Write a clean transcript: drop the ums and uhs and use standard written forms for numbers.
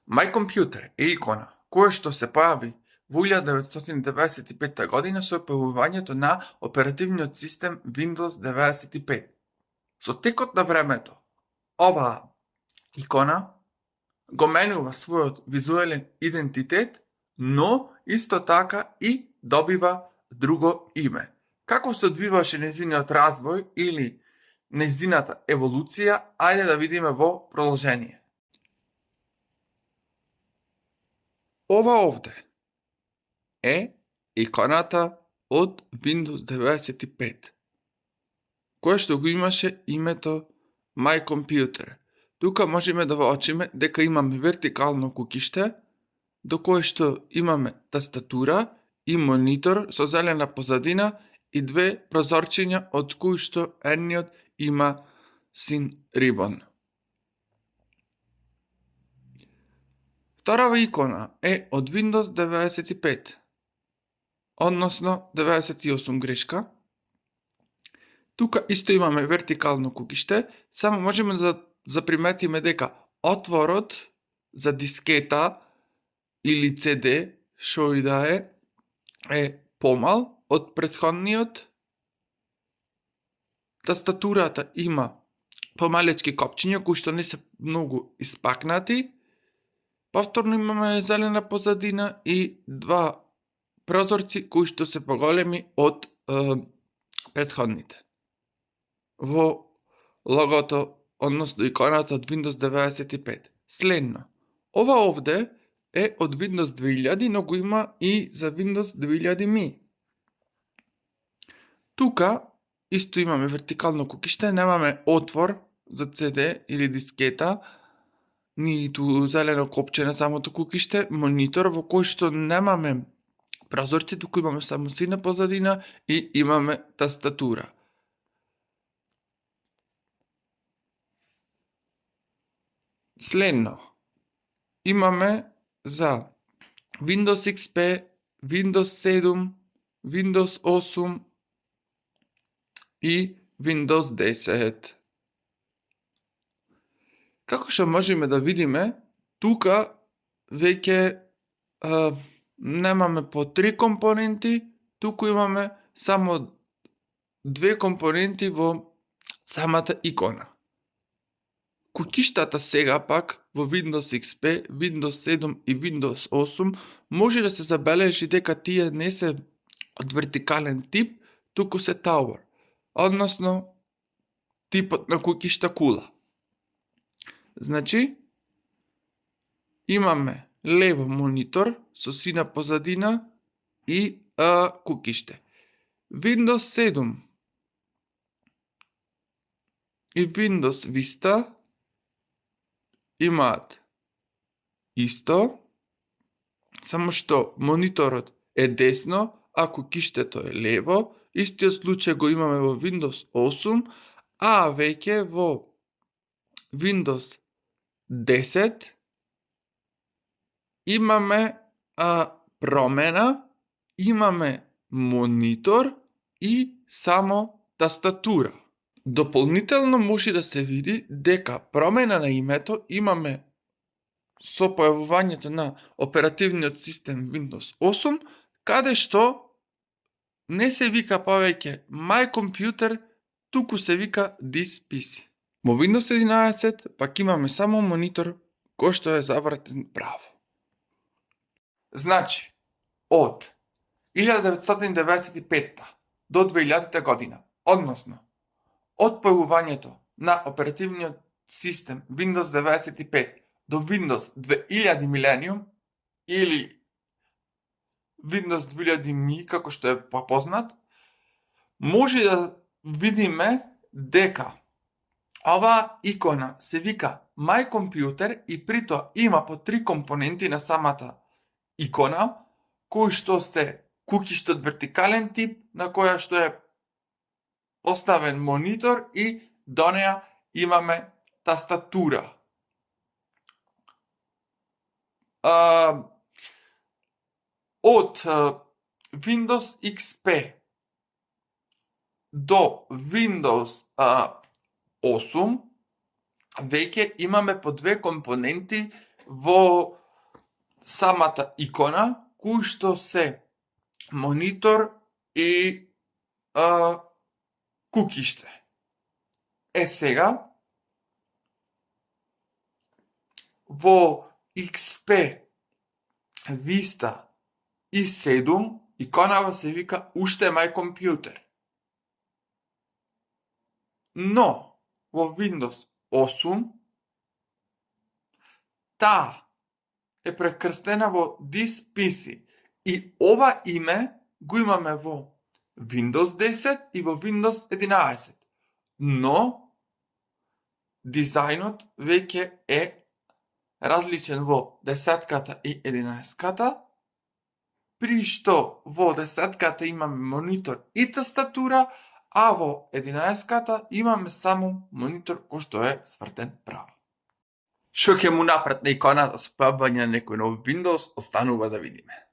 My Computer е икона која што се појави во 1995 година со појавувањето на оперативниот систем Windows 95. Со текот на времето, оваа икона го менува својот визуелен идентитет, но исто така и добива друго име. Како се одвиваше нејзиниот развој или нејзината еволуција, ајде да видиме во продолжение. Ова овде е иконата од Windows 95, која што го имаше името My Computer. Тука можеме да воочиме дека имаме вертикално кукиште, до кое што имаме тастатура и монитор со зелена позадина и две прозорчиња од кои што едниот има син рибон. Вторава икона е од Windows 95, односно 98 грешка. Тука исто имаме вертикално кукиште, само можеме да заприметиме дека отворот за дискета или CD, шо и да е помал од претходниот. Тастатурата има помалечки копчиња кои што не се многу испакнати. Повторно имаме зелена позадина и два прозорци кои што се поголеми од претходните. Во логото, односно иконата од Windows 95. Следно, ова овде е од Windows 2000, но го има и за Windows 2000 Mi. Тука исто имаме вертикално кукиште, немаме отвор за CD или дискета, ниту зелено копче на самото кукиште, монитор во кој што немаме прозорци, туку имаме само сина позадина и имаме тастатура. Следно, имаме за Windows XP, Windows 7, Windows 8 и Windows 10. Како што можеме да видиме, тука веќе немаме по 3 компоненти, туку имаме само 2 компоненти во самата икона. Кукиштата сега пак во Windows XP, Windows 7 и Windows 8 може да се забележи дека тие не се од вертикален тип, туку се tower, односно типот на кукишта кула. Значи, имаме лево монитор со сина позадина и кукиште. Windows 7 и Windows Vista имаат исто, само што мониторот е десно, а кукиштето е лево. Истиот случај го имаме во Windows 8, а веќе во Windows 10 имаме промена, имаме монитор и само тастатура. Дополнително може да се види дека промена на името имаме со појавувањето на оперативниот систем Windows 8, каде што не се вика повеќе My Computer, туку се вика This PC. Во Windows 11 пак имаме само монитор кој што е завртен право. Значи, од 1995 до 2000 година, односно од појавувањето на оперативниот систем Windows 95 до Windows 2000 Millennium или Windows 2000 Mi, како што е попознат, може да видиме дека оваа икона се вика My Computer и притоа има по 3 компоненти на самата икона, кои што се кукиште од вертикален тип, на која што е поставен монитор и до неја имаме тастатура. Од Windows XP до Windows 8 веќе имаме по 2 компоненти во самата икона, кој што се монитор и кукиште. Сега, во XP Vista и 7, иконава се вика уште My Computer. Но, во Windows 8, таа е прекрстена во This PC. И ова име го имаме во Windows 10 и во Windows 11. Но, дизајнот веќе е различен во 10-ката и 11-ката, при што во 10-ката имаме монитор и тастатура, а во 11-ката имаме само монитор кој што е свртен право. Што ќе му напред на иконата со појавување на некој нов Windows, останува да видиме.